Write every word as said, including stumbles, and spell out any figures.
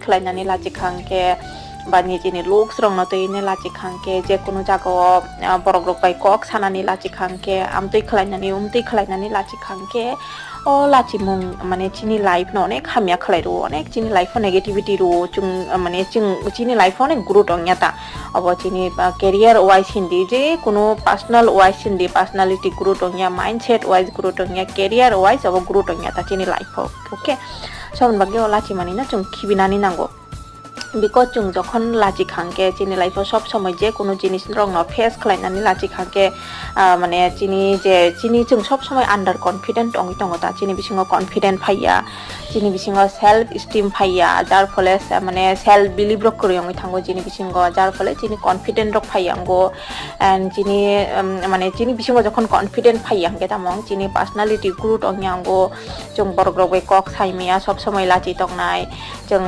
khlainani lachi khang khe, ba nijini looks rokno twi ne lachi khang khe, je kunu jagao, ah, borok rok bai kok sanani lachi khang khe, amtwi khlainani, umtwi khlainani lachi khang khe, o lachimung mane chini life no onek hamya khlai rwo, onek chini life o negativity rwo, chung, ah, mane ching, chini life o onek growth ongya ta. Obo chini, ah, career wise hindi, je kunu personal wise hindi, personality growth ongya, mindset wise growth ongya, career wise obo growth ongya ta chini life o, okay? Soboni bagwi o lachimani no chwng khibinani nango. Because chwng jokhon lachi khang khe chini life o sob somoi je kunu jinis rok no face khlainani lachi khang khe, ah, mane chini je chini chwng sob somoi under confident ongwi tongo ta, chini bisingo confident phaiya, chini bisingo self esteem phaiya, jar phole se-, mane self belief rok kwrwi ongwi thango chini bisingo, jar phole chini confident rok phaiya wngo. And chini, um, mane chini bisingo jokhon confident phaiya hwnkhe tamo chini personality growth ongya wngo, chwng borok rok bai kok sai maya, sob somoi lachi tongnai, chwng